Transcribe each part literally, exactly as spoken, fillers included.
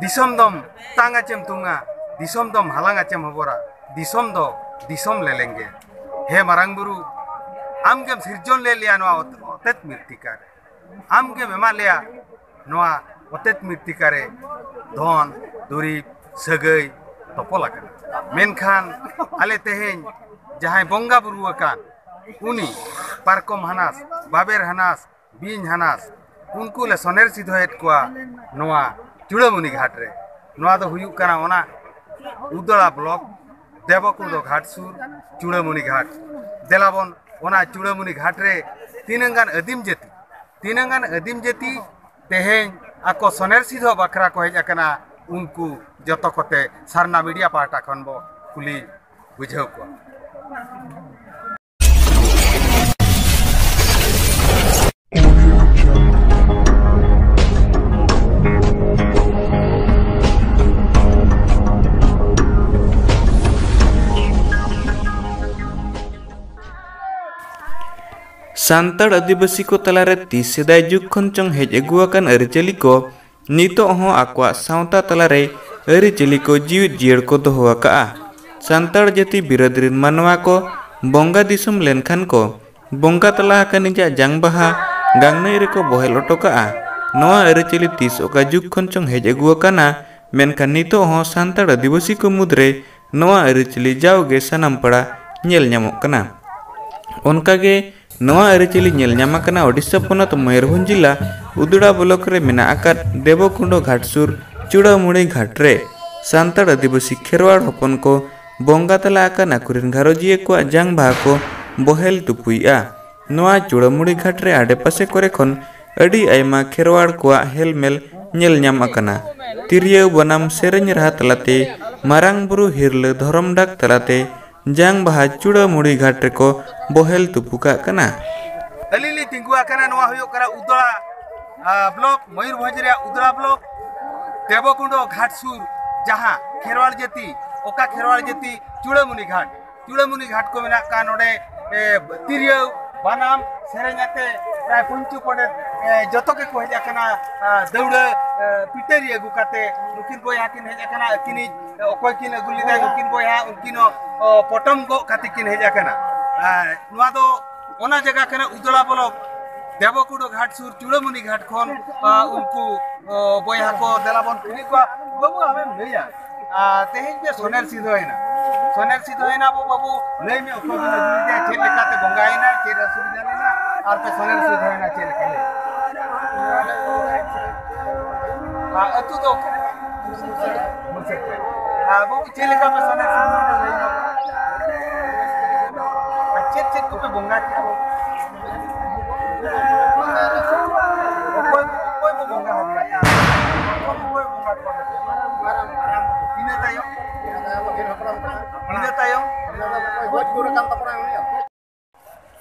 ᱫᱤᱥᱚᱢ ᱫᱚᱢ ᱛᱟᱝ ᱟᱪᱮᱢ ᱛᱩᱝᱟ, ᱫᱤᱥᱚᱢ ᱫᱚᱢ ᱦᱟᱞᱟᱝ ᱟᱪᱮᱢ ᱦᱚᱵᱚᱨᱟ, ᱫᱤᱥᱚᱢ ᱫᱚ ᱫᱤᱥᱚᱢ ᱞᱮᱞᱮᱝ ᱜᱮ᱾ ᱦᱮ ᱢᱟᱨᱟᱝ ᱵᱩᱨᱩ, ᱟᱢ ᱜᱮᱢ ᱥᱤᱨᱡᱚᱱ ᱞᱮᱫ ᱞᱮᱭᱟ ᱱᱚᱣᱟ ᱚᱛ-, ᱚᱛᱮᱛ ᱢᱤᱨᱛᱤᱠᱟ ᱨᱮ, ᱟᱢ ᱜᱮᱢ ᱮᱢᱟᱫ ᱞᱮᱭᱟ ᱱᱚᱣᱟ ᱚᱛᱮᱛ ᱢᱤᱨᱛᱤᱠᱟ ᱨᱮ ᱫᱷᱚᱱ, ᱫᱩᱨᱤᱵᱽ, ᱥᱟᱹᱜᱟᱹᱭ ᱛᱚᱯᱚᱞ ᱟᱠᱟᱱᱟ᱾ ᱢᱮᱱᱠᱷᱟᱱ ᱟᱞᱮ ᱛᱮᱦᱮᱧ ᱡᱟᱦᱟᱸᱭ ᱵᱚᱸᱜᱟ ᱵᱩᱨᱩ ᱟᱠᱟᱱ, ᱩᱱᱤ ᱯᱟᱨᱠᱚᱢ ᱦᱟᱱᱟᱥ, ᱵᱟᱵᱮᱨ ᱦᱟᱱᱟᱥ, ᱵᱤᱧ ᱦᱟᱱᱟᱥ, ᱩᱱᱠᱩ ᱞᱮ ᱥᱚᱱᱮᱨ ᱥᱤᱫᱷᱚᱭᱮᱫ ᱠᱚᱣᱟ ᱱᱚᱣᱟ ᱪᱩᱲᱟᱹᱢᱩᱱᱤ ᱜᱷᱟᱴ ᱨᱮ᱾ ᱱᱚᱣᱟ ᱫᱚ ᱦᱩᱭᱩᱜ ᱠᱟᱱᱟ ᱚᱱᱟ ᱩᱫᱽᱫᱟᱲᱟ ᱵᱞᱚᱠ, ᱫᱮᱵᱚᱠᱩᱸᱰᱚ ᱜᱷᱟᱴ ᱥᱩᱨ, ᱪᱩᱲᱟᱹᱢᱩᱱᱤ ᱜᱷᱟᱴ᱾ ᱫᱮᱞᱟᱵᱚᱱ ᱚᱱᱟ ᱪᱩᱲᱟᱹᱢᱩᱱᱤ ᱜᱷᱟᱴ ᱨᱮ ᱛᱤᱱᱟᱹᱝ ᱜᱟᱱ ᱟᱹᱫᱤᱢ ᱡᱟᱹᱛᱤ, ᱛᱤᱱᱟᱹᱝ ᱜᱟᱱ ᱟᱹᱫᱤᱢ ᱡᱟᱹᱛᱤ ᱛᱮᱦᱮᱧ ᱟᱠᱚ ᱥᱚᱱᱮᱨ ᱥᱤᱫᱷᱚ ᱵᱟᱠᱷᱨᱟ ᱠᱚ ᱦᱮᱡ ᱟᱠᱟᱱᱟ, ᱩᱱᱠᱩ ᱡᱚᱛᱚ ᱠᱚᱛᱮ ᱥᱟᱨᱱᱟ ᱢᱤᱰᱤᱭᱟ ᱯᱟᱦᱴᱟ ᱠᱷᱚᱱ ᱵᱚ ᱠᱩᱞᱤ ᱵᱩᱡᱷᱟᱹᱣ ᱠᱚᱣᱟ᱾ ᱥᱟᱱᱛᱟᱲ ᱟᱹᱫᱤᱵᱟᱹᱥᱤ ᱠᱚ ᱛᱟᱞᱟᱨᱮ ᱛᱤᱥ ᱥᱮᱫᱟᱭ ᱡᱩᱜᱽ ᱠᱷᱚᱱ ᱪᱚᱝ ᱦᱮᱡ ᱟᱹᱜᱩ ᱟᱠᱟᱱ ᱟᱹᱨᱤᱪᱟᱹᱞᱤ ᱠᱚ ᱱᱤᱛᱚᱜ ᱦᱚᱸ ᱟᱠᱚᱣᱟᱜ ᱥᱟᱶᱛᱟ ᱛᱟᱞᱟᱨᱮ ᱟᱹᱨᱤᱪᱟᱹᱞᱤ ᱠᱚ ᱡᱤᱣᱤᱫ ᱡᱤᱭᱟᱹᱲ ᱠᱚ ᱫᱚᱦᱚ ᱟᱠᱟᱫᱼᱟ᱾ ᱥᱟᱱᱛᱟᱲ ᱡᱟᱹᱛᱤ ᱵᱤᱨᱟᱹᱫ ᱨᱤᱱ ᱢᱟᱱᱣᱟ ᱠᱚ ᱵᱚᱸᱜᱟ ᱫᱤᱥᱚᱢ ᱞᱮᱱᱠᱷᱟᱱ ᱠᱚ ᱵᱚᱸᱜᱟ ᱛᱟᱞᱟ ᱟᱠᱟᱱ ᱱᱤᱡᱟᱜ ᱡᱟᱝ ᱵᱟᱦᱟ ᱜᱟᱝᱱᱟᱹᱭ ᱨᱮᱠᱚ ᱵᱚᱦᱮᱞ ᱚᱴᱚ ᱠᱟᱜᱼᱟ᱾ ᱱᱚᱣᱟ ᱟᱹᱨᱤᱪᱟᱹᱞᱤ ᱛᱤᱥ ᱚᱠᱟ ᱡᱩᱜᱽ ᱠᱷᱚᱱ ᱪᱚᱝ ᱦᱮᱡ ᱟᱹᱜᱩ ᱟᱠᱟᱱᱟ, ᱢᱮᱱᱠᱷᱟᱱ ᱱᱤᱛᱚᱜ ᱦᱚᱸ ᱥᱟᱱᱛᱟᱲ ᱟᱹᱫᱤᱵᱟᱹᱥᱤ ᱠᱚ ᱢᱩᱫᱽᱨᱮ ᱱᱚᱣᱟ ᱟᱹᱨᱤᱪᱟᱹᱞᱤ ᱡᱟᱣᱜᱮ ᱥᱟᱱᱟᱢ ᱯᱟᱲᱟ ᱧᱮᱞ ᱧᱟᱢᱚᱜ ᱠᱟᱱᱟ᱾ ᱚᱱᱠᱟᱜᱮ ᱱᱚᱣᱟ ᱟᱹᱨᱤᱪᱟᱹᱞᱤ ᱧᱮᱞ ᱧᱟᱢ ᱟᱠᱟᱱᱟ ᱳᱰᱤᱥᱟ ᱯᱚᱱᱚᱛ ᱢᱚᱭᱩᱨᱵᱷᱚᱸᱡᱽ ᱡᱤᱞᱟ ᱩᱫᱽᱲᱟ ᱵᱞᱚᱠ ᱨᱮ ᱢᱮᱱᱟᱜ ᱟᱠᱟᱫ ᱫᱮᱵᱚᱠᱩᱸᱰᱚ ᱜᱷᱟᱴ ᱥᱩᱨ ᱪᱩᱲᱟᱹᱢᱩᱲᱤ ᱜᱷᱟᱴ ᱨᱮ᱾ ᱥᱟᱱᱛᱟᱲ ᱟᱹᱫᱤᱵᱟᱹᱥᱤ ᱠᱷᱮᱨᱣᱟᱲ ᱦᱚᱯᱚᱱ ᱠᱚ ᱵᱚᱸᱜᱟ ᱛᱟᱞᱟ ᱟᱠᱟᱱ ᱟᱠᱚᱨᱮᱱ ᱜᱷᱟᱨᱚᱸᱡᱤᱭᱟᱹ ᱠᱚᱣᱟᱜ ᱡᱟᱝ ᱵᱟᱦᱟ ᱠᱚ ᱵᱚᱦᱮᱞ ᱛᱩᱯᱩᱭᱮᱫᱼᱟ᱾ ᱱᱚᱣᱟ ᱪᱩᱲᱟᱹᱢᱩᱲᱤ ᱜᱷᱟᱴ ᱨᱮ ᱟᱰᱮᱯᱟᱥᱮ ᱠᱚᱨᱮ ᱠᱷᱚᱱ ᱟᱹᱰᱤ ᱟᱭᱢᱟ ᱠᱷᱮᱨᱣᱟᱲ ᱠᱚᱣᱟᱜ ᱦᱮᱞᱢᱮᱞ ᱧᱮᱞ ᱧᱟᱢ ᱟᱠᱟᱱᱟ᱾ ᱛᱤᱨᱭᱳ, ᱵᱟᱱᱟᱢ, ᱥᱮᱨᱮᱧ ᱨᱟᱦᱟ ᱛᱟᱞᱟᱛᱮ ᱢᱟᱨᱟᱝ ᱵᱩᱨᱩ ᱦᱤᱨᱞᱟᱹ ᱫᱷᱚᱨᱚᱢ ᱰᱟᱠ ᱛᱟᱞᱟᱛᱮ ᱡᱟᱝ ᱵᱟᱦᱟ ᱪᱩᱲᱟᱹᱢᱩᱲᱤ ᱜᱷᱟᱴ ᱨᱮᱠᱚ ᱵᱚᱦᱮᱞ ᱛᱩᱯᱩ ᱠᱟᱜ ᱠᱟᱱᱟ᱾ ᱟᱹᱞᱤᱧ ᱞᱤᱧ ᱛᱤᱸᱜᱩ ᱟᱠᱟᱱᱟ, ᱱᱚᱣᱟ ᱦᱩᱭᱩᱜ ᱠᱟᱱᱟ ᱩᱫᱽᱲᱟ, ᱟ, ᱵᱞᱚᱠ, ᱢᱚᱭᱩᱨᱵᱷᱚᱸᱡᱽ ᱨᱮᱭᱟᱜ ᱩᱫᱽᱲᱟ ᱵᱞᱚᱠ, ᱫᱮᱵᱚᱠᱩᱸᱰᱚ ᱜᱷᱟᱴ ᱥᱩᱨ, ᱡᱟᱦᱟᱸ ᱠᱷᱮᱨᱣᱟᱲ ᱡᱟᱹᱛᱤ, ᱚᱠᱟ ᱠᱷᱮᱨᱣᱟᱲ ᱡᱟᱹᱛᱤ ᱪᱩᱲᱟᱹᱢᱩᱱᱤ ᱜᱷᱟᱴ, ᱪᱩᱲᱟᱹᱢᱩᱱᱤ ᱜᱷᱟᱴ ᱠᱚ ᱢᱮᱱᱟᱜ ᱠᱟᱱ ᱱᱚᱰᱮ, ᱮ, ᱛᱤᱨᱭᱳ, ᱵᱟᱱᱟᱢ, ᱥᱮᱨᱮᱧ ᱟᱛᱮ ᱯᱨᱟᱭ ᱯᱚᱧᱪᱩ ᱯᱚᱸᱰᱮᱛ, ᱮ, ᱡᱚᱛᱚ ᱜᱮᱠᱚ ᱦᱮᱡ ᱟᱠᱟᱱᱟ, ᱟ, ᱫᱟᱹᱣᱲᱟᱹ ᱯᱤᱴᱟᱹᱨᱤ ᱟᱹᱜᱩ ᱠᱟᱛᱮ ᱱᱩᱠᱤᱱ ᱵᱚᱭᱦᱟ ᱠᱤᱱ ᱦᱮᱡ ᱟᱠᱟᱱᱟ᱾ ᱟᱹᱠᱤᱱᱤᱡ ᱚᱠᱚᱭ ᱠᱤᱱ ᱟᱹᱜᱩ ᱞᱮᱫᱟ, ᱱᱩᱠᱤᱱ ᱵᱚᱭᱦᱟ ᱩᱱᱠᱤᱱ ᱦᱚᱸ ᱯᱚᱴᱚᱢ ᱜᱚᱜ ᱠᱟᱛᱮ ᱠᱤᱱ ᱦᱮᱡ ᱟᱠᱟᱱᱟ᱾ ᱱᱚᱣᱟ ᱫᱚ ᱚᱱᱟ ᱡᱟᱭᱜᱟ ᱠᱟᱱᱟ, ᱩᱫᱽᱲᱟ ᱵᱞᱚᱠ, ᱫᱮᱵᱚᱠᱩᱲᱟᱹ ᱜᱷᱟᱴ ᱥᱩᱨ ᱪᱩᱲᱟᱹᱢᱩᱱᱤ ᱜᱷᱟᱴ ᱠᱷᱚᱱ᱾ ᱩᱱᱠᱩ ᱵᱚᱭᱦᱟ ᱠᱚ ᱫᱮᱞᱟ ᱵᱚᱱ ᱠᱩᱞᱤ ᱠᱚᱣᱟ᱾ ᱵᱟᱹᱵᱩ, ᱟᱢᱮᱢ ᱞᱟᱹᱭᱟ, ᱛᱮᱦᱮᱧ ᱯᱮ ᱥᱚᱱᱮᱨ ᱥᱤᱫᱷᱚᱭᱮᱱᱟ, ᱥᱚᱱᱮᱨ ᱥᱤᱫᱷᱚᱭᱮᱱᱟ ᱵᱚ ᱵᱟᱹᱵᱩ, ᱞᱟᱹᱭ ᱢᱮ, ᱚᱠᱚᱭ ᱵᱚᱱ ᱟᱹᱜᱩ ᱞᱮᱫᱮᱭᱟ, ᱪᱮᱫ ᱞᱮᱠᱟᱛᱮ ᱵᱚᱸᱜᱟᱭᱮᱱᱟ, ᱪᱮᱫ ᱚᱥᱩᱵᱤᱫᱷᱟ ᱞᱮᱱᱟ, ᱟᱨ ᱯᱮ ᱥᱚᱱᱮᱨ ᱥᱤᱫᱷᱚᱭᱮᱱᱟ, ᱪᱮᱫ ᱞᱮᱠᱟ? ᱞᱟᱹᱭ ᱟᱨ ᱟᱹᱛᱩ ᱫᱚ ᱚᱠᱟ? ᱢᱩᱪᱟᱹᱫ ᱨᱮ᱾ ᱟᱨ ᱵᱟᱹᱵᱩ, ᱪᱮᱫ ᱞᱮᱠᱟ ᱯᱮ ᱥᱚᱱᱮᱨ ᱥᱤᱫᱷᱚᱭᱮᱱᱟ, ᱞᱟᱹᱭ ᱧᱚᱜ ᱢᱮ᱾ ᱟᱨ ᱪᱮᱫ ᱪᱮᱫ ᱠᱚᱯᱮ ᱵᱚᱸᱜᱟ ᱠᱮᱫᱟ ᱵᱟᱹᱵᱩ? ᱚᱠᱚᱭ ᱚᱠᱚᱭ ᱵᱚ ᱵᱚᱸᱜᱟ ᱟᱠᱟᱫ ᱠᱚᱣᱟ? ᱚᱠᱚᱭ ᱵᱚᱸᱜᱟ ᱠᱚᱣᱟ? ᱤᱱᱟᱹ ᱛᱟᱭᱚᱢ, ᱤᱱᱟᱹ ᱛᱟᱭᱚᱢ,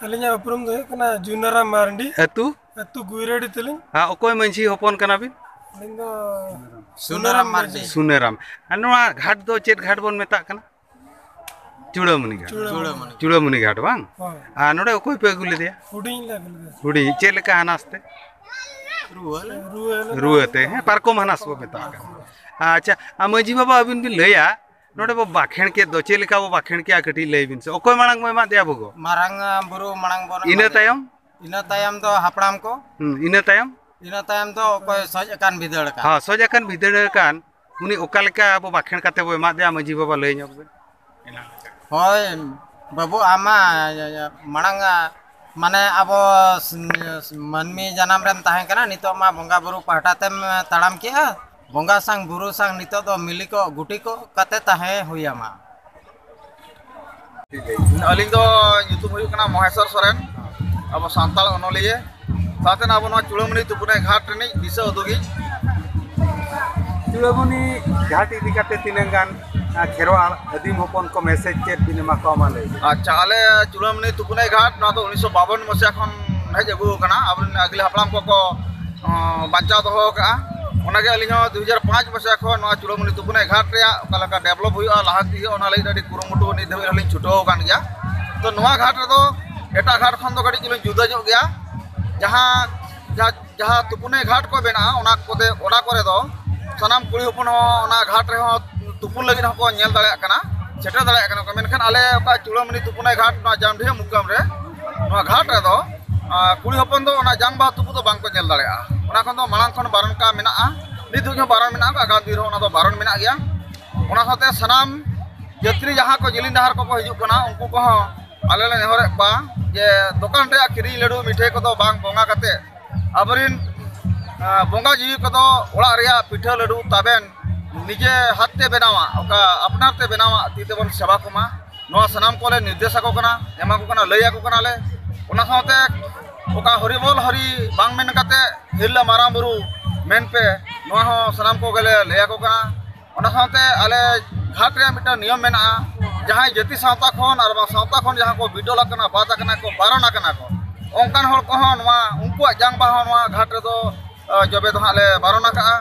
ᱟᱹᱞᱤᱧᱟᱜ ᱩᱯᱨᱩᱢ ᱫᱚ ᱦᱩᱭᱩᱜ ᱠᱟᱱᱟ ᱡᱩᱱᱟᱨᱟᱢ ᱢᱟᱨᱰᱤ᱾ ᱟᱹᱛᱩ? ᱟᱹᱛᱩ ᱜᱩᱭᱨᱟᱹᱰᱤ ᱛᱟᱹᱞᱤᱧ᱾ ᱦᱮᱸ, ᱚᱠᱚᱭ ᱢᱟᱹᱡᱷᱤ ᱦᱚᱯᱚᱱ ᱠᱟᱱᱟ ᱵᱤᱱ? ᱟᱹᱞᱤᱧ ᱫᱚ ᱥᱩᱱᱟᱹᱨᱟᱢ ᱢᱟᱹᱡᱷᱤ᱾ ᱥᱩᱱᱟᱹᱨᱟᱢ᱾ ᱟᱨ ᱱᱚᱣᱟ ᱜᱷᱟᱴ ᱫᱚ ᱪᱮᱫ ᱜᱷᱟᱴ ᱵᱚᱱ ᱢᱮᱛᱟᱜ ᱠᱟᱱᱟ? ᱪᱩᱲᱟᱹᱢᱩᱱᱤ ᱜᱷᱟᱴ᱾ ᱪᱩᱲᱟᱹᱢᱩᱱᱤ᱾ ᱪᱩᱲᱟᱹᱢᱩᱱᱤ ᱜᱷᱟᱴ ᱵᱟᱝ? ᱦᱳᱭ᱾ ᱟᱨ ᱱᱚᱰᱮ ᱚᱠᱚᱭ ᱯᱮ ᱟᱹᱜᱩ ᱞᱮᱫᱮᱭᱟ? ᱦᱩᱰᱤᱧ ᱞᱮ ᱟᱹᱜᱩ ᱞᱮᱫᱮᱭᱟ᱾ ᱦᱩᱰᱤᱧ, ᱪᱮᱫ ᱞᱮᱠᱟ ᱦᱟᱱᱟᱥ ᱛᱮ? ᱨᱩᱣᱟᱹ ᱞᱮ᱾ ᱨᱩᱣᱟᱹ ᱞᱮ᱾ ᱨᱩᱣᱟᱹ ᱛᱮ, ᱦᱮᱸ, ᱯᱟᱨᱠᱚᱢ ᱦᱟᱱᱟᱥ ᱵᱚ ᱢᱮᱛᱟᱜ ᱠᱟᱱᱟ᱾ ᱟᱪᱪᱷᱟ, ᱟᱨ ᱢᱟᱹᱡᱷᱤ ᱵᱟᱵᱟ, ᱟᱹᱵᱤᱱ ᱵᱤᱱ ᱞᱟᱹᱭᱟ, ᱱᱚᱰᱮ ᱵᱚ ᱵᱟᱠᱷᱮᱬ ᱠᱮᱫ ᱫᱚ, ᱪᱮᱫ ᱞᱮᱠᱟ ᱵᱚ ᱵᱟᱠᱷᱮᱬ ᱠᱮᱜᱼᱟ, ᱠᱟᱹᱴᱤᱡ ᱞᱟᱹᱭ ᱵᱤᱱ ᱥᱮ᱾ ᱚᱠᱚᱭ ᱢᱟᱲᱟᱝ ᱵᱚ ᱮᱢᱟᱫᱮᱭᱟ ᱵᱷᱳᱜᱚ? ᱢᱟᱨᱟᱝ, ᱟ, ᱵᱩᱨᱩ ᱢᱟᱲᱟᱝ ᱵᱚᱱ ᱤᱱᱟᱹ ᱮᱢᱟᱫᱮᱭᱟ᱾ ᱛᱟᱭᱚᱢ? ᱤᱱᱟᱹ ᱛᱟᱭᱚᱢ ᱫᱚ ᱦᱟᱯᱲᱟᱢ ᱠᱚ᱾ ᱦᱩᱸ, ᱤᱱᱟᱹ ᱛᱟᱭᱚᱢ? ᱤᱱᱟᱹ ᱛᱟᱭᱚᱢ ᱫᱚ ᱚᱠᱚᱭ ᱥᱚᱡ ᱟᱠᱟᱱ ᱵᱷᱤᱸᱫᱟᱹᱲ ᱟᱠᱟᱱ᱾ ᱦᱚᱸ, ᱥᱚᱡ ᱟᱠᱟᱱ ᱵᱷᱤᱸᱫᱟᱹᱲ ᱟᱠᱟᱱ, ᱩᱱᱤ ᱚᱠᱟ ᱞᱮᱠᱟ ᱟᱵᱚ ᱵᱟᱠᱷᱮᱬ ᱠᱟᱛᱮ ᱵᱚ ᱮᱢᱟᱫᱮᱭᱟ, ᱢᱟᱹᱡᱷᱤ ᱵᱟᱵᱟ, ᱞᱟᱹᱭ ᱧᱚᱜ ᱵᱮᱱ᱾ ᱦᱳᱭ, ᱵᱟᱹᱵᱩ, ᱟᱢ ᱢᱟ ᱢᱟᱲᱟᱝ, ᱟ, ᱢᱟᱱᱮ ᱟᱵᱚ ᱥ-, ᱢᱟᱹᱱᱢᱤ ᱡᱟᱱᱟᱢ ᱨᱮᱢ ᱛᱟᱦᱮᱸ ᱠᱟᱱᱟ, ᱱᱤᱛᱚᱜ ᱢᱟ ᱵᱚᱸᱜᱟ ᱵᱩᱨᱩ ᱯᱟᱦᱴᱟ ᱛᱮᱢ ᱛᱟᱲᱟᱢ ᱠᱮᱜᱼᱟ᱾ ᱵᱚᱸᱜᱟ ᱥᱟᱝ ᱵᱩᱨᱩ ᱥᱟᱝ ᱱᱤᱛᱚᱜ ᱫᱚ ᱢᱤᱞᱤ ᱠᱚᱜ, ᱜᱩᱴᱤ ᱠᱚᱜ ᱠᱟᱛᱮ ᱛᱟᱦᱮᱸ ᱦᱩᱭ ᱟᱢᱟ᱾ ᱟᱹᱞᱤᱧ ᱫᱚ ᱧᱩᱛᱩᱢ ᱦᱩᱭᱩᱜ ᱠᱟᱱᱟ ᱢᱚᱦᱮᱥᱚᱨ ᱥᱚᱨᱮᱱ, ᱟᱵᱚ ᱥᱟᱱᱛᱟᱲ ᱚᱱᱚᱞᱤᱭᱟᱹ, ᱥᱟᱶᱛᱮ ᱟᱵᱚ ᱱᱚᱣᱟ ᱪᱩᱲᱟᱹᱢᱩᱱᱤ ᱛᱩᱯᱩᱱᱟᱹᱭ ᱜᱷᱟᱴ ᱨᱤᱱᱤᱡ ᱫᱤᱥᱟᱹ ᱩᱫᱩᱜᱤᱡ᱾ ᱪᱩᱲᱟᱹᱢᱩᱱᱤ ᱜᱷᱟᱴ ᱤᱫᱤ ᱠᱟᱛᱮ ᱛᱤᱱᱟᱹᱜ ᱜᱟᱱ, ᱟ, ᱠᱷᱮᱨᱣᱟᱲ ᱟᱹᱫᱤᱢ ᱦᱚᱯᱚᱱ ᱠᱚ ᱢᱮᱥᱮᱡᱽ ᱪᱮᱫ ᱵᱤᱱ ᱮᱢᱟ ᱠᱚᱣᱟ, ᱢᱟ ᱞᱟᱹᱭ ᱵᱤᱱ? ᱟᱪᱪᱷᱟ, ᱟᱞᱮ ᱪᱩᱲᱟᱹᱢᱩᱱᱤ ᱛᱩᱯᱩᱱᱟᱹᱭ ᱜᱷᱟᱴ, ᱱᱚᱣᱟ ᱫᱚ ᱩᱱᱤᱥᱥᱚ ᱵᱟᱵᱚᱱ ᱢᱟᱥᱤᱭᱟ ᱠᱷᱚᱱ ᱦᱮᱡ ᱟᱹᱜᱩ ᱟᱠᱟᱱᱟ, ᱟᱵᱚᱨᱮᱱ ᱟᱹᱜᱤᱞ ᱦᱟᱯᱲᱟᱢ ᱠᱚᱠᱚ, ᱚᱸ, ᱵᱟᱧᱪᱟᱣ ᱫᱚᱦᱚ ᱟᱠᱟᱫᱼᱟ᱾ ᱚᱱᱟᱜᱮ ᱟᱹᱞᱤᱧ ᱦᱚᱸ ᱫᱩ ᱦᱟᱡᱟᱨ ᱯᱟᱸᱪ ᱢᱟᱥᱤᱭᱟ ᱠᱷᱚᱱ ᱱᱚᱣᱟ ᱪᱩᱲᱟᱹᱢᱩᱱᱤ ᱛᱩᱯᱩᱱᱟᱹᱭ ᱜᱷᱟᱴ ᱨᱮᱭᱟᱜ ᱚᱠᱟ ᱞᱮᱠᱟ develop ᱦᱩᱭᱩᱜᱼᱟ, ᱞᱟᱦᱟᱱᱛᱤ ᱦᱩᱭᱩᱜᱼᱟ, ᱚᱱᱟ ᱞᱟᱹᱜᱤᱫ ᱟᱹᱰᱤ ᱠᱩᱨᱩᱢᱩᱴᱩ ᱱᱤᱛ ᱫᱷᱟᱹᱵᱤᱡ ᱦᱚᱸᱞᱤᱧ ᱪᱷᱩᱴᱟᱹᱣ ᱟᱠᱟᱱ ᱜᱮᱭᱟ᱾ ᱛᱚ, ᱱᱚᱣᱟ ᱜᱷᱟᱴ ᱨᱮᱫᱚ ᱮᱴᱟᱜ ᱜᱷᱟᱴ ᱠᱷᱚᱱ ᱫᱚ ᱠᱟᱹᱴᱤᱡ ᱪᱩᱞᱩᱝ ᱡᱩᱫᱟᱹ ᱧᱚᱜ ᱜᱮᱭᱟ᱾ ᱡᱟᱦᱟᱸ, ᱡᱟᱦᱟᱸ ᱡᱟᱦᱟᱸ ᱛᱩᱯᱩᱱᱟᱹᱭ ᱜᱷᱟᱴ ᱠᱚ ᱢᱮᱱᱟᱜᱼᱟ, ᱚᱱᱟ ᱠᱚᱫᱚ, ᱚᱱᱟ ᱠᱚᱨᱮ ᱫᱚ ᱥᱟᱱᱟᱢ ᱠᱩᱲᱤ ᱦᱚᱯᱚᱱ ᱦᱚᱸ ᱚᱱᱟ ᱜᱷᱟᱴ ᱨᱮᱦᱚᱸ ᱛᱩᱯᱩᱱ ᱞᱟᱹᱜᱤᱫ ᱦᱚᱸᱠᱚ ᱧᱮᱞ ᱫᱟᱲᱮᱭᱟᱜ ᱠᱟᱱᱟ, ᱥᱮᱴᱮᱨ ᱫᱟᱲᱮᱭᱟᱜ ᱠᱟᱱᱟ ᱠᱚ᱾ ᱢᱮᱱᱠᱷᱟᱱ ᱟᱞᱮ ᱚᱠᱟ ᱪᱩᱲᱟᱹᱢᱩᱱᱤ ᱛᱩᱯᱩᱱᱟᱹᱭ ᱜᱷᱟᱴ, ᱱᱚᱣᱟ ᱡᱟᱢᱰᱤᱦᱟᱹ ᱢᱩᱠᱟᱢ ᱨᱮ, ᱱᱚᱣᱟ ᱜᱷᱟᱴ ᱨᱮᱫᱚ, ᱟᱸ, ᱠᱩᱲᱤ ᱦᱚᱯᱚᱱ ᱫᱚ ᱚᱱᱟ ᱡᱟᱝ ᱵᱟᱦᱟ ᱛᱩᱯᱩ ᱫᱚ ᱵᱟᱝ ᱠᱚ ᱧᱮᱞ ᱫᱟᱲᱮᱭᱟᱜᱼᱟ᱾ ᱚᱱᱟ ᱠᱷᱚᱱ ᱫᱚ ᱢᱟᱲᱟᱝ ᱠᱷᱚᱱ ᱵᱟᱨᱚᱱ ᱠᱟᱜ ᱢᱮᱱᱟᱜᱼᱟ, ᱱᱤᱛ ᱫᱷᱟᱹᱵᱤᱡ ᱦᱚᱸ ᱵᱟᱨᱚᱱ ᱢᱮᱱᱟᱜᱼᱟ, ᱟᱜᱟᱢ ᱫᱤᱱ ᱨᱮᱦᱚᱸ ᱚᱱᱟ ᱫᱚ ᱵᱟᱨᱚᱱ ᱢᱮᱱᱟᱜ ᱜᱮᱭᱟ᱾ ᱚᱱᱟ ᱥᱟᱶᱛᱮ ᱥᱟᱱᱟᱢ ᱡᱟᱹᱛᱨᱤ ᱡᱟᱦᱟᱸ ᱠᱚ ᱡᱮᱞᱮᱧ ᱰᱟᱦᱟᱨ ᱠᱚᱠᱚ ᱦᱤᱡᱩᱜ ᱠᱟᱱᱟ, ᱩᱱᱠᱩ ᱠᱚᱦᱚᱸ ᱟᱞᱮ ᱞᱮ ᱱᱮᱦᱚᱨᱮᱫ ᱠᱚᱣᱟ ᱡᱮ ᱫᱚᱠᱟᱱ ᱨᱮᱭᱟᱜ ᱠᱤᱨᱤᱧ ᱞᱟᱹᱰᱩ ᱢᱤᱴᱷᱟᱹᱭ ᱠᱚᱫᱚ ᱵᱟᱝ ᱵᱚᱸᱜᱟ ᱠᱟᱛᱮ, ᱟᱵᱚᱨᱤᱱ, ᱟᱸ, ᱵᱚᱸᱜᱟ ᱡᱤᱣᱤ ᱠᱚᱫᱚ ᱚᱲᱟᱜ ᱨᱮᱭᱟᱜ ᱯᱤᱴᱷᱟᱹ ᱞᱟᱹᱰᱩ ᱛᱟᱵᱮᱱ ᱱᱤᱡᱮ ᱦᱟᱛ ᱛᱮ ᱵᱮᱱᱟᱣᱟ, ᱚᱠᱟ ᱟᱯᱱᱟᱨ ᱛᱮ ᱵᱮᱱᱟᱣᱟ ᱛᱤ ᱛᱮᱵᱚᱱ ᱥᱮᱵᱟ ᱠᱚᱢᱟ, ᱱᱚᱣᱟ ᱥᱟᱱᱟᱢ ᱠᱚᱞᱮ ᱱᱤᱨᱫᱮᱥ ᱟᱠᱚ ᱠᱟᱱᱟ, ᱮᱢᱟ ᱠᱚ ᱠᱟᱱᱟ, ᱞᱟᱹᱭ ᱟᱠᱚ ᱠᱟᱱᱟᱞᱮ᱾ ᱚᱱᱟ ᱥᱟᱶᱛᱮ ᱚᱠᱟ ᱦᱚᱨᱤᱵᱚᱞ ᱦᱚᱨᱤ ᱵᱟᱝ ᱢᱮᱱ ᱠᱟᱛᱮ ᱦᱤᱨᱞᱟᱹ ᱢᱟᱨᱟᱝ ᱵᱩᱨᱩ ᱢᱮᱱ ᱯᱮ, ᱱᱚᱣᱟ ᱦᱚᱸ ᱥᱟᱱᱟᱢ ᱠᱚᱜᱮᱞᱮ ᱞᱟᱹᱭ ᱟᱠᱚ ᱠᱟᱱᱟ᱾ ᱚᱱᱟ ᱥᱟᱶᱛᱮ ᱟᱞᱮ ᱜᱷᱟᱴ ᱨᱮᱭᱟᱜ ᱢᱤᱫᱴᱟᱝ ᱱᱤᱭᱚᱢ ᱢᱮᱱᱟᱜᱼᱟ, ᱡᱟᱦᱟᱸᱭ ᱡᱟᱹᱛᱤ ᱥᱟᱶᱛᱟ ᱠᱷᱚᱱ ᱟᱨ ᱵᱟᱝ ᱥᱟᱶᱛᱟ ᱠᱷᱚᱱ ᱡᱟᱦᱟᱸ ᱠᱚ ᱵᱤᱰᱚᱞ ᱟᱠᱟᱱᱟ, ᱵᱟᱫ ᱟᱠᱟᱱᱟ ᱠᱚ, ᱵᱟᱨᱚᱱ ᱟᱠᱟᱱᱟ ᱠᱚ, ᱚᱱᱠᱟᱱ ᱦᱚᱲ ᱠᱚᱦᱚᱸ ᱱᱚᱣᱟ ᱩᱱᱠᱩᱣᱟᱜ ᱡᱟᱝ ᱵᱟᱦᱟ ᱦᱚᱸ ᱱᱚᱣᱟ ᱜᱷᱟᱴ ᱨᱮᱫᱚ, ᱟ, ᱡᱚᱵᱮ ᱫᱚ ᱦᱟᱸᱜ ᱞᱮ ᱵᱟᱨᱚᱱ ᱟᱠᱟᱜᱼᱟ᱾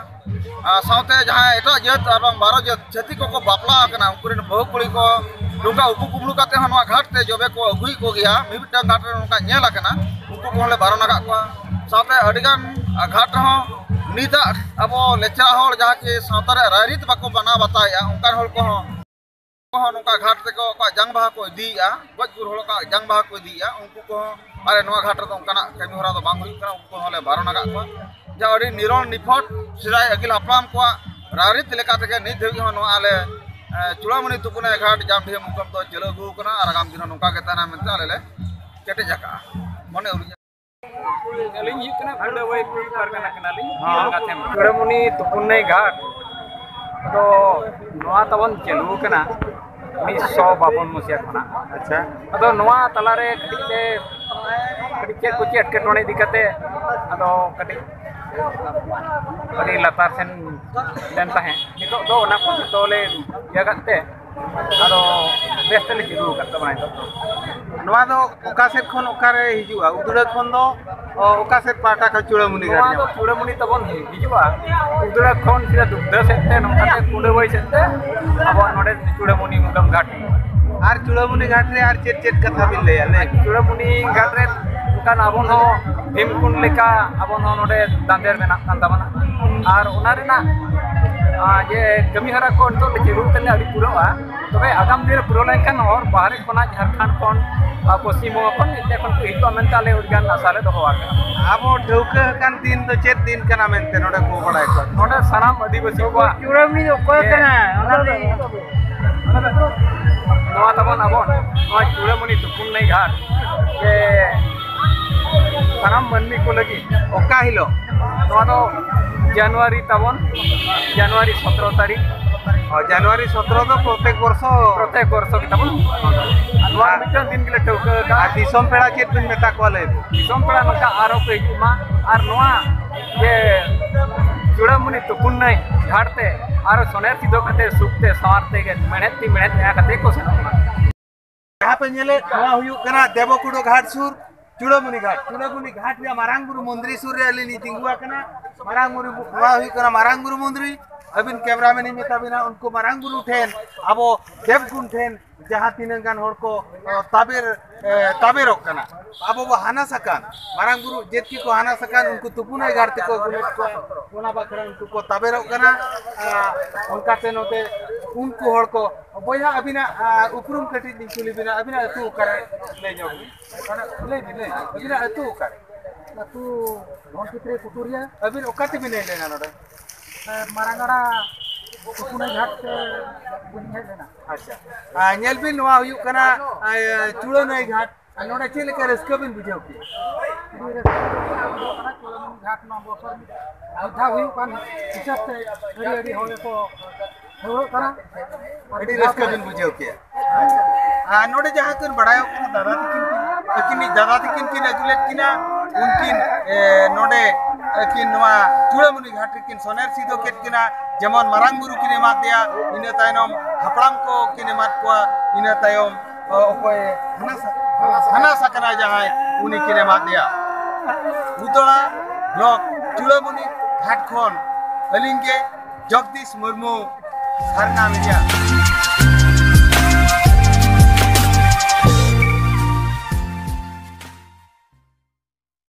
ᱟᱨ ᱥᱟᱶᱛᱮ ᱡᱟᱦᱟᱸᱭ ᱮᱴᱟᱜ ᱡᱟᱹᱛ ᱟᱨ ᱵᱟᱝ ᱵᱟᱨᱚ ᱡᱟᱹᱛ ᱪᱷᱟᱹᱛᱤᱠ ᱠᱚᱠᱚ ᱵᱟᱯᱞᱟ ᱟᱠᱟᱱᱟ, ᱩᱱᱠᱩ ᱨᱮᱱ ᱵᱟᱹᱦᱩ ᱠᱩᱲᱤ ᱠᱚ ᱱᱚᱝᱠᱟ ᱩᱠᱩ ᱠᱩᱢᱵᱽᱲᱩ ᱠᱟᱛᱮ ᱦᱚᱸ ᱱᱚᱣᱟ ᱜᱷᱟᱴ ᱛᱮ ᱡᱚᱵᱮ ᱠᱚ ᱟᱹᱜᱩᱭᱮᱫ ᱠᱚᱜᱮᱭᱟ᱾ ᱢᱤᱢᱤᱫᱴᱟᱝ ᱜᱷᱟᱴ ᱨᱮ ᱱᱚᱝᱠᱟ ᱧᱮᱞ ᱟᱠᱟᱱᱟ, ᱩᱱᱠᱩ ᱠᱚᱦᱚᱸ ᱞᱮ ᱵᱟᱨᱚᱱ ᱟᱠᱟᱫ ᱠᱚᱣᱟ᱾ ᱥᱟᱶᱛᱮ ᱟᱹᱰᱤᱜᱟᱱ ᱜᱷᱟᱴ ᱨᱮᱦᱚᱸ ᱱᱤᱛᱟᱜ ᱟᱵᱚ ᱞᱮᱪᱨᱟ ᱦᱚᱲ ᱡᱟᱦᱟᱸ ᱠᱤ ᱥᱟᱶᱛᱟ ᱨᱮᱭᱟᱜ ᱨᱟᱭᱨᱤᱛ ᱵᱟᱠᱚ ᱢᱟᱱᱟᱣ ᱵᱟᱛᱟᱣᱮᱫᱼᱟ, ᱚᱱᱠᱟᱱ ᱦᱚᱲ ᱠᱚᱦᱚᱸ, ᱠᱚᱦᱚᱸ ᱱᱚᱝᱠᱟ ᱜᱷᱟᱴ ᱛᱮᱠᱚ ᱟᱠᱚᱣᱟᱜ ᱡᱟᱝ ᱵᱟᱦᱟ ᱠᱚ ᱤᱫᱤᱭᱮᱫᱼᱟ, ᱜᱚᱡ ᱜᱩᱨ ᱦᱚᱲ ᱠᱚᱣᱟᱜ ᱡᱟᱝ ᱵᱟᱦᱟ ᱠᱚ ᱤᱫᱤᱭᱮᱫᱼᱟ, ᱩᱱᱠᱩ ᱠᱚᱦᱚᱸ ᱟᱞᱮ ᱱᱚᱣᱟ ᱜᱷᱟᱴ ᱨᱮᱫᱚ ᱚᱱᱠᱟᱱᱟᱜ ᱠᱟᱹᱢᱤ ᱦᱚᱨᱟ ᱫᱚ ᱵᱟᱝ ᱦᱩᱭᱩᱜ ᱠᱟᱱᱟ, ᱩᱱᱠᱩ ᱠᱚᱦᱚᱸ ᱞᱮ ᱵᱟᱨᱚᱱ ᱟᱠᱟᱫ ᱠᱚᱣᱟ᱾ ᱡᱟ ᱟᱹᱰᱤ ᱱᱤᱨᱚᱲ ᱱᱤᱯᱷᱚᱴ ᱥᱮᱫᱟᱭ ᱟᱹᱜᱤᱞ ᱦᱟᱯᱲᱟᱢ ᱠᱚᱣᱟᱜ ᱨᱟᱭᱨᱤᱛ ᱞᱮᱠᱟ ᱛᱮᱜᱮ ᱱᱤᱛ ᱫᱷᱟᱹᱵᱤᱡ ᱦᱚᱸ ᱱᱚᱣᱟ ᱟᱞᱮ, ᱮ, ᱪᱩᱲᱟᱢᱩᱱᱤ ᱛᱩᱯᱩᱱᱟᱹᱭ ᱜᱷᱟᱴ ᱡᱟᱢᱰᱤᱦᱟᱹ ᱢᱩᱠᱟᱢ ᱫᱚ ᱪᱟᱹᱞᱩ ᱟᱹᱜᱩ ᱟᱠᱟᱱᱟ ᱟᱨ ᱟᱜᱟᱢ ᱫᱤᱱ ᱦᱚᱸ ᱱᱚᱝᱠᱟ ᱜᱮ ᱛᱟᱦᱮᱱᱟ ᱢᱮᱱᱛᱮ ᱟᱞᱮ ᱞᱮ ᱠᱮᱴᱮᱡ ᱟᱠᱟᱜᱼᱟ, ᱢᱚᱱᱮ ᱩᱨᱤᱡ᱾ ᱟᱹᱞᱤᱧ ᱦᱩᱭᱩᱜ ᱠᱟᱱᱟ ᱠᱩᱰᱟᱹᱵᱟᱹᱭ ᱯᱟᱨᱜᱟᱱᱟ ᱠᱟᱱᱟᱞᱤᱧ᱾ ᱦᱚᱸ᱾ ᱪᱩᱲᱟᱢᱩᱱᱤ ᱛᱩᱯᱩᱱᱟᱹᱭ ᱜᱷᱟᱴ ᱫᱚ ᱱᱚᱣᱟ ᱛᱟᱵᱚᱱ ᱪᱟᱹᱞᱩ ᱟᱠᱟᱱᱟ ᱩᱱᱤᱥᱥᱚ ᱵᱟᱵᱚᱱ ᱢᱩᱪᱟᱹᱫ ᱠᱷᱚᱱᱟᱜ᱾ ᱟᱪᱪᱷᱟ᱾ ᱟᱫᱚ ᱱᱚᱣᱟ ᱛᱟᱞᱟᱨᱮ ᱠᱟᱹᱴᱤᱡ ᱞᱮ, ᱠᱟᱹᱴᱤᱡ ᱪᱮᱫ ᱠᱚ ᱪᱮᱫ ᱮᱴᱠᱮᱴᱚᱬᱮ ᱤᱫᱤ ᱠᱟᱛᱮ ᱟᱫᱚ ᱠᱟᱹᱴᱤᱡ ᱟᱹᱰᱤ ᱞᱟᱛᱟᱨ ᱥᱮᱱ ᱞᱮᱱ ᱛᱟᱦᱮᱸᱫ, ᱱᱤᱛᱚᱜ ᱫᱚ ᱚᱱᱟ ᱠᱚ ᱡᱚᱛᱚ ᱞᱮ ᱤᱭᱟᱹ ᱠᱟᱜ ᱛᱮ ᱟᱫᱚ ᱵᱮᱥ ᱛᱮᱞᱮ ᱪᱟᱹᱞᱩ ᱟᱠᱟᱫ ᱛᱟᱵᱚᱱᱟ ᱱᱤᱛᱚᱜ ᱫᱚ᱾ ᱱᱚᱣᱟ ᱫᱚ ᱚᱠᱟ ᱥᱮᱫ ᱠᱷᱚᱱ ᱚᱠᱟᱨᱮ ᱦᱤᱡᱩᱜᱼᱟ? ᱩᱫᱽᱲᱟ ᱠᱷᱚᱱ ᱫᱚ, ᱚ, ᱚᱠᱟ ᱥᱮᱫ ᱯᱟᱦᱴᱟ ᱠᱷᱚᱱ ᱪᱩᱲᱟᱹᱢᱩᱱᱤ ᱜᱷᱟᱴ ᱱᱚᱣᱟ ᱫᱚ ᱧᱟᱢᱚᱜᱼᱟ? ᱪᱩᱲᱟᱹᱢᱩᱱᱤ ᱛᱟᱵᱚᱱ ᱦᱤᱡᱩᱜᱼᱟ, ᱩᱫᱽᱲᱟ ᱠᱷᱚᱱ ᱥᱤᱫᱷᱟ ᱫᱩᱜᱽᱫᱷᱟ ᱥᱮᱫ ᱛᱮ, ᱱᱚᱝᱠᱟ ᱛᱮ ᱠᱩᱰᱟᱹᱵᱟᱹᱭ ᱥᱮᱫ ᱛᱮ ᱟᱵᱚᱣᱟᱜ ᱱᱚᱰᱮ ᱪᱩᱲᱟᱹᱢᱩᱱᱤ ᱢᱩᱠᱟᱢ ᱜᱷᱟᱴ ᱦᱩᱭᱩᱜᱼᱟ᱾ ᱟᱨ ᱪᱩᱲᱟᱹᱢᱩᱱᱤ ᱜᱷᱟᱴ ᱨᱮ ᱟᱨ ᱪᱮᱫ ᱪᱮᱫ ᱠᱟᱛᱷᱟ ᱵᱤᱱ ᱞᱟᱹᱭᱟ? ᱞᱟᱹᱭ ᱵᱤᱱ᱾ ᱪᱩᱲᱟᱹᱢᱩᱱᱤ ᱜᱷᱟᱴ ᱨᱮ ᱚᱱᱠᱟᱱ ᱟᱵᱚ ᱦᱚᱸ ᱵᱷᱤᱢᱠᱩᱱᱰ ᱞᱮᱠᱟ ᱟᱵᱚ ᱦᱚᱸ ᱱᱚᱰᱮ ᱫᱟᱸᱫᱮᱨ ᱢᱮᱱᱟᱜ ᱠᱟᱱ ᱛᱟᱵᱚᱱᱟ᱾ ᱟᱨ ᱚᱱᱟ ᱨᱮᱱᱟᱜ, ᱟᱸ, ᱡᱮ ᱠᱟᱹᱢᱤ ᱦᱚᱨᱟ ᱠᱚ ᱱᱤᱛᱚᱜ ᱞᱮ ᱪᱟᱹᱞᱩ ᱠᱟᱱᱟ, ᱟᱹᱣᱨᱤ ᱯᱩᱨᱟᱹᱜᱼᱟ᱾ ᱛᱚᱵᱮ ᱟᱜᱟᱢ ᱫᱤᱱ ᱨᱮ ᱯᱩᱨᱟᱹᱣ ᱞᱮᱱᱠᱷᱟᱱ ᱦᱚᱲ ᱵᱟᱦᱨᱮ ᱠᱷᱚᱱᱟᱜ, ᱡᱷᱟᱲᱠᱷᱚᱸᱰ ᱠᱷᱚᱱ, ᱟᱨ ᱯᱚᱥᱪᱤᱢ ᱵᱚᱝᱜᱚ ᱠᱷᱚᱱ, ᱮᱱᱛᱮ ᱠᱷᱚᱱ ᱠᱚ ᱦᱤᱡᱩᱜᱼᱟ ᱢᱮᱱᱛᱮ ᱟᱞᱮ ᱟᱹᱰᱤᱜᱟᱱ ᱟᱥᱟ ᱞᱮ ᱫᱚᱦᱚ ᱟᱠᱟᱫᱼᱟ᱾ ᱟᱵᱚ ᱴᱷᱟᱹᱣᱠᱟᱹ ᱟᱠᱟᱱ ᱫᱤᱱ ᱫᱚ ᱪᱮᱫ ᱫᱤᱱ ᱠᱟᱱᱟ ᱢᱮᱱᱛᱮ ᱱᱚᱰᱮ ᱠᱚ ᱵᱟᱲᱟᱭ ᱠᱚᱣᱟ? ᱱᱚᱰᱮ ᱥᱟᱱᱟᱢ ᱟᱹᱫᱤᱵᱟᱹᱥᱤ ᱠᱚᱣᱟᱜ ᱪᱩᱲᱟᱹᱢᱤ ᱫᱚ ᱚᱠᱚᱭ ᱠᱟᱱᱟ? ᱚᱱᱟ ᱞᱟᱹᱭ ᱱᱚᱣᱟ ᱛᱟᱵᱚᱱ ᱟᱵᱚᱱ ᱱᱚᱣᱟ ᱪᱩᱲᱟᱹᱢᱩᱱᱤ ᱛᱩᱯᱩᱱ ᱱᱟᱹᱭ ᱜᱷᱟᱴ ᱡᱮ ᱥᱟᱱᱟᱢ ᱢᱟᱹᱱᱢᱤ ᱠᱚ ᱞᱟᱹᱜᱤᱫ᱾ ᱚᱠᱟ ᱦᱤᱞᱳᱜ? ᱱᱚᱣᱟ ᱫᱚ ᱡᱟᱱᱩᱣᱟᱨᱤ ᱛᱟᱵᱚᱱ, ᱡᱟᱱᱩᱣᱟᱨᱤ ᱥᱚᱛᱨᱚ ᱛᱟᱹᱨᱤᱠᱷ᱾ ᱚ, ᱡᱟᱱᱩᱣᱟᱨᱤ ᱥᱚᱛᱨᱚ ᱫᱚ ᱯᱨᱚᱛᱮᱠ ᱵᱚᱨᱥᱚ? ᱯᱨᱚᱛᱮᱠ ᱵᱚᱨᱥᱚ ᱜᱮ ᱛᱟᱵᱚᱱ᱾ ᱟᱨ ᱱᱚᱣᱟ ᱢᱤᱫᱴᱟᱝ ᱫᱤᱱ ᱜᱮᱞᱮ ᱴᱷᱟᱹᱣᱠᱟᱹ ᱟᱠᱟᱫᱼᱟ᱾ ᱟᱨ ᱫᱤᱥᱚᱢ ᱯᱮᱲᱟ ᱪᱮᱫ ᱵᱤᱱ ᱢᱮᱛᱟ ᱠᱚᱣᱟ, ᱞᱟᱹᱭ ᱵᱤᱱ? ᱫᱤᱥᱚᱢ ᱯᱮᱲᱟ ᱱᱚᱝᱠᱟ ᱟᱨᱚ ᱠᱚ ᱦᱤᱡᱩᱜ ᱢᱟ, ᱟᱨ ᱱᱚᱣᱟ ᱡᱮ ᱪᱩᱲᱟᱹᱢᱩᱱᱤ ᱛᱩᱯᱩᱱ ᱱᱟᱹᱭ ᱜᱷᱟᱴ ᱛᱮ ᱟᱨᱚ ᱥᱚᱱᱮᱨ ᱥᱤᱫᱷᱟᱹ ᱠᱟᱛᱮ ᱥᱩᱠ ᱛᱮ ᱥᱟᱶᱟᱨ ᱛᱮᱜᱮ ᱢᱮᱬᱦᱮᱫ ᱛᱤ ᱢᱮᱬᱦᱮᱫ ᱡᱟᱸᱜᱟ ᱠᱟᱛᱮ ᱠᱚ ᱥᱮᱱᱚᱜ ᱢᱟ᱾ ᱡᱟᱦᱟᱸ ᱯᱮ ᱧᱮᱞᱮᱫ, ᱱᱚᱣᱟ ᱦᱩᱭᱩᱜ ᱠᱟᱱᱟ ᱫᱮᱵᱚᱠᱩᱲᱟᱹ ᱜᱷᱟᱴ ᱥᱩᱨ ᱪᱩᱲᱟᱹᱢᱩᱱᱤ ᱜᱷᱟᱴ᱾ ᱪᱩᱲᱟᱹᱢᱩᱱᱤ ᱜᱷᱟᱴ ᱨᱮᱭᱟᱜ ᱢᱟᱨᱟᱝ ᱵᱩᱨᱩ ᱢᱚᱱᱫᱤᱨ ᱥᱩᱨ ᱨᱮ ᱟᱹᱞᱤᱧ ᱞᱤᱧ ᱛᱤᱸᱜᱩ ᱟᱠᱟᱱᱟ᱾ ᱢᱟᱨᱟᱝ ᱵᱩᱨᱩ, ᱱᱚᱣᱟ ᱦᱩᱭᱩᱜ ᱠᱟᱱᱟ ᱢᱟᱨᱟᱝ ᱵᱩᱨᱩ ᱢᱚᱱᱫᱤᱨ᱾ ᱟᱹᱵᱤᱱ ᱠᱮᱢᱨᱟᱢᱮᱱ ᱤᱧ ᱢᱮᱛᱟ ᱵᱤᱱᱟ, ᱩᱱᱠᱩ ᱢᱟᱨᱟᱝ ᱵᱩᱨᱩ ᱴᱷᱮᱱ, ᱟᱵᱚ ᱫᱮᱵ ᱜᱩᱱ ᱴᱷᱮᱱ ᱡᱟᱦᱟᱸ ᱛᱤᱱᱟᱹᱜ ᱜᱟᱱ ᱦᱚᱲ ᱠᱚ, ᱚ, ᱛᱟᱵᱮᱨ, ᱮ, ᱛᱟᱵᱮᱨᱚᱜ ᱠᱟᱱᱟ, ᱟᱵᱚ ᱵᱚ ᱦᱟᱱᱟᱥ ᱟᱠᱟᱱ, ᱢᱟᱨᱟᱝ ᱵᱩᱨᱩ ᱡᱮᱛᱠᱤ ᱠᱚ ᱦᱟᱱᱟᱥ ᱟᱠᱟᱱ, ᱩᱱᱠᱩ ᱛᱩᱯᱩᱱᱟᱹᱭ ᱜᱷᱟᱴ ᱛᱮᱠᱚ ᱟᱹᱜᱩ ᱞᱮᱫ ᱠᱚᱣᱟ᱾ ᱚᱱᱟ ᱵᱟᱠᱷᱨᱟ ᱩᱱᱠᱩ ᱠᱚ ᱛᱟᱵᱮᱨᱚᱜ ᱠᱟᱱᱟ᱾ ᱟ, ᱚᱱᱠᱟᱛᱮ ᱱᱚᱛᱮ ᱩᱱᱠᱩ ᱦᱚᱲ ᱠᱚ, ᱵᱚᱭᱦᱟ, ᱟᱹᱵᱤᱱᱟᱜ, ᱟ, ᱩᱯᱨᱩᱢ ᱠᱟᱹᱴᱤᱡ ᱞᱤᱧ ᱠᱩᱞᱤ ᱵᱤᱱᱟ, ᱟᱹᱵᱤᱱᱟᱜ ᱟᱹᱛᱩ ᱚᱠᱟᱨᱮ? ᱞᱟᱹᱭ ᱧᱚᱜ ᱵᱤᱱ᱾ ᱞᱟᱹᱭ ᱵᱤᱱ, ᱞᱟᱹᱭ ᱵᱤᱱ, ᱟᱹᱵᱤᱱᱟᱜ ᱟᱹᱛᱩ ᱚᱠᱟᱨᱮ? ᱟᱹᱛᱩ ᱜᱷᱚᱱᱴᱤᱯᱨᱮ ᱠᱩᱴᱩᱨᱤᱭᱟ᱾ ᱟᱹᱵᱤᱱ ᱚᱠᱟ ᱛᱮᱵᱤᱱ ᱦᱮᱡ ᱞᱮᱱᱟ ᱱᱚᱰᱮ? ᱮ, ᱢᱟᱨᱟᱝᱜᱟᱲᱟ ᱥᱩᱠᱩᱱᱟᱹᱭ ᱜᱷᱟᱴ ᱛᱮ ᱵᱟᱹᱞᱤᱧ ᱦᱮᱡ ᱞᱮᱱᱟ᱾ ᱟᱪᱪᱷᱟ᱾ ᱟᱨ ᱧᱮᱞ ᱵᱤᱱ, ᱱᱚᱣᱟ ᱦᱩᱭᱩᱜ ᱠᱟᱱᱟ, ᱮ, ᱪᱩᱲᱟᱹᱱᱟᱹᱭ ᱜᱷᱟᱴ᱾ ᱟᱨ ᱱᱚᱰᱮ ᱪᱮᱫ ᱞᱮᱠᱟ ᱨᱟᱹᱥᱠᱟᱹ ᱵᱤᱱ ᱵᱩᱡᱷᱟᱹᱣ ᱠᱮᱫᱟ? ᱟᱹᱰᱤ ᱨᱟᱹᱥᱠᱟᱹ ᱵᱩᱡᱷᱟᱹᱣ ᱠᱟᱱᱟ᱾ ᱪᱩᱲᱟᱹᱱᱟᱹᱭ ᱜᱷᱟᱴ ᱱᱚᱣᱟ ᱵᱚᱪᱷᱚᱨ ᱢᱤᱫ ᱫᱷᱟᱣ ᱦᱩᱭᱩᱜ ᱠᱟᱱ ᱦᱤᱥᱟᱹᱵ ᱛᱮ ᱟᱹᱰᱤ, ᱟᱹᱰᱤ ᱦᱚᱲ ᱜᱮᱠᱚ ᱦᱚᱲᱚᱜ ᱠᱟᱱᱟ᱾ ᱟᱹᱰᱤ ᱨᱟᱹᱥᱠᱟᱹ ᱵᱤᱱ ᱵᱩᱡᱷᱟᱹᱣ ᱠᱮᱜᱼᱟ᱾ ᱟᱨ ᱱᱚᱰᱮ ᱡᱟᱦᱟᱸ ᱠᱤᱱ ᱵᱟᱲᱟᱭᱚᱜ ᱠᱟᱱᱟ, ᱫᱟᱫᱟ ᱛᱟᱹᱠᱤᱱ ᱠᱤᱱ, ᱟᱹᱠᱤᱱᱤᱡ ᱫᱟᱫᱟ ᱛᱟᱹᱠᱤᱱ ᱠᱤᱱ ᱟᱹᱜᱩ ᱞᱮᱫ ᱠᱤᱱᱟ, ᱩᱱᱠᱤᱱ, ᱮ, ᱱᱚᱰᱮ ᱟᱹᱠᱤᱱ ᱱᱚᱣᱟ ᱪᱩᱲᱟᱹᱢᱩᱱᱤ ᱜᱷᱟᱴ ᱨᱮᱠᱤᱱ ᱥᱚᱱᱮᱨ ᱥᱤᱫᱷᱟᱹ ᱠᱮᱫ ᱠᱤᱱᱟ᱾ ᱡᱮᱢᱚᱱ ᱢᱟᱨᱟᱝ ᱵᱩᱨᱩ ᱠᱤᱱ ᱮᱢᱟᱫ ᱫᱮᱭᱟ, ᱤᱱᱟᱹ ᱛᱟᱭᱱᱚᱢ ᱦᱟᱯᱲᱟᱢ ᱠᱚ ᱠᱤᱱ ᱮᱢᱟᱫ ᱠᱚᱣᱟ, ᱤᱱᱟᱹ ᱛᱟᱭᱚᱢ, ᱚ, ᱚᱠᱚᱭ ᱦᱟᱱᱟ ᱥᱟ-, ᱦᱟᱱᱟ ᱥᱟᱠᱨᱟ ᱡᱟᱦᱟᱸᱭ, ᱩᱱᱤ ᱠᱤᱱ ᱮᱢᱟᱫ ᱫᱮᱭᱟ᱾ ᱩᱫᱚᱲᱟ ᱵᱞᱚᱠ ᱪᱩᱲᱟᱹᱢᱩᱱᱤ ᱜᱷᱟᱴ ᱠᱷᱚᱱ ᱟᱹᱞᱤᱧ ᱜᱮ ᱡᱚᱜᱽᱫᱤᱥ ᱢᱩᱨᱢᱩ, ᱥᱟᱨᱱᱟ ᱢᱤᱰᱤᱭᱟ᱾